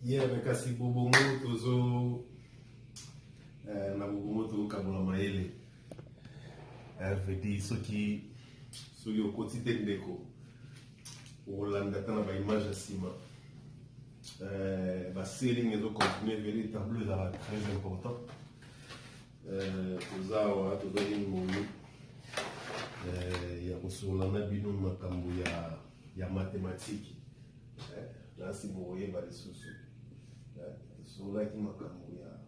Yeah, mais kasi bobongo tozo na bobongo tozokabola mayele. Veut dire soki okoti te, ndeko, okolanda ata na baimage ya nsima. Baselling ezocontinue veli tableau ezalaka très important. Toza awa, tozali ngolu ya kosolola na bino makambo ya mathématique. Nasi bokoyeba lisusu, tosololaki makambo ya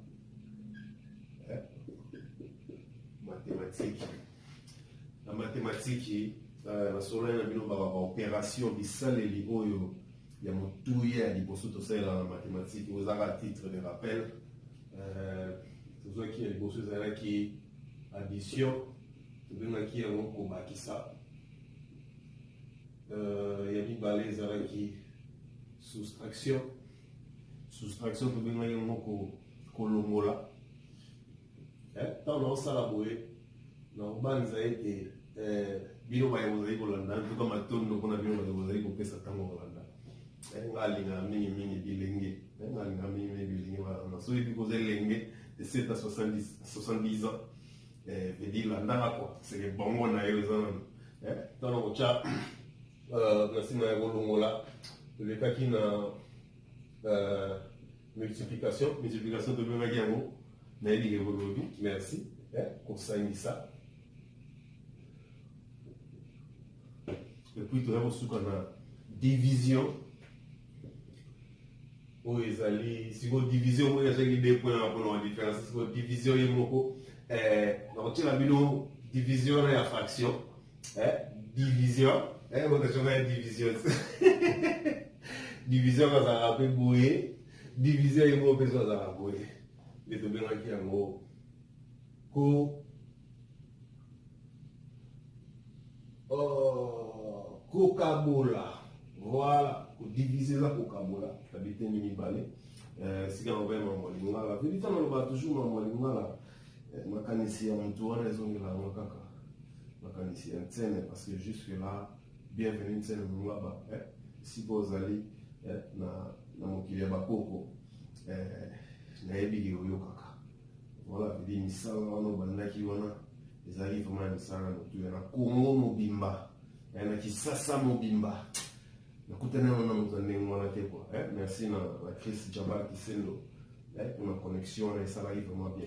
mathématique. Na mathématique, nasololaki na bino baopération, bisaleli oyo ya motuya ya liboso tosalelaka na mathématique. Oyo ezalaka titre de rappel. Tozwaki ya liboso ezalaki addition, tobengaki yango kobakisa. Ya mibale ezalaki soustraction. Soustraction tobengaki yango kolongola. Ntango naosala boye, nakobanza ete bino baye bozali kolanda, ntuka matondo mpona bino baye bozali kopesa ntango kolanda. Nga alingaka mingimingi bilenge, nga alingaka mingimingi bilenge balanda. Soki ebi koza elenge de 7 à 70 ans, veut dire landaka quoi, c'est que bongo na yo eza nano. Ntango kotya na nsima ya kolongola, tolekaki na multiplication. Multiplication tobengaki yango, nayebi ke bolobi merci, kosangisa. Et puis toya kosuka na division oyo ezali sikoyo division oyo azalaki deux points mpona ba différence. Sikoyo division ye moko, nakotiela bino division wana ya fraction. Division otationga ya division, division azalaka mpe boye, division ye moko mpe so azalaka boye nde tobengaki yango ko kokabola. Voilà, kodivise eza kokabola na biteni mibale. Sika nakobai mambo ya lingala veli, ntango nalobaka toujours mambo ya lingala, makanisi ya motu wana ezongela yango kaka makanisi ya ntsene, parce que jusque là, bienvenu Ntsene Mongaba, esika ozali na mokili ya bakoko, nayebi ke oyokaka. Voilà, vedi misala wana obandaki wana ezalaki vraiment ya misala na motuya na Kongo mobimba, na Kisasa mobimba. Nakutani yango na moto ya ndenge wana te quoi. Merci na Chris Jabal Kisendo mpona connexion wana, esalaki vraiment bien.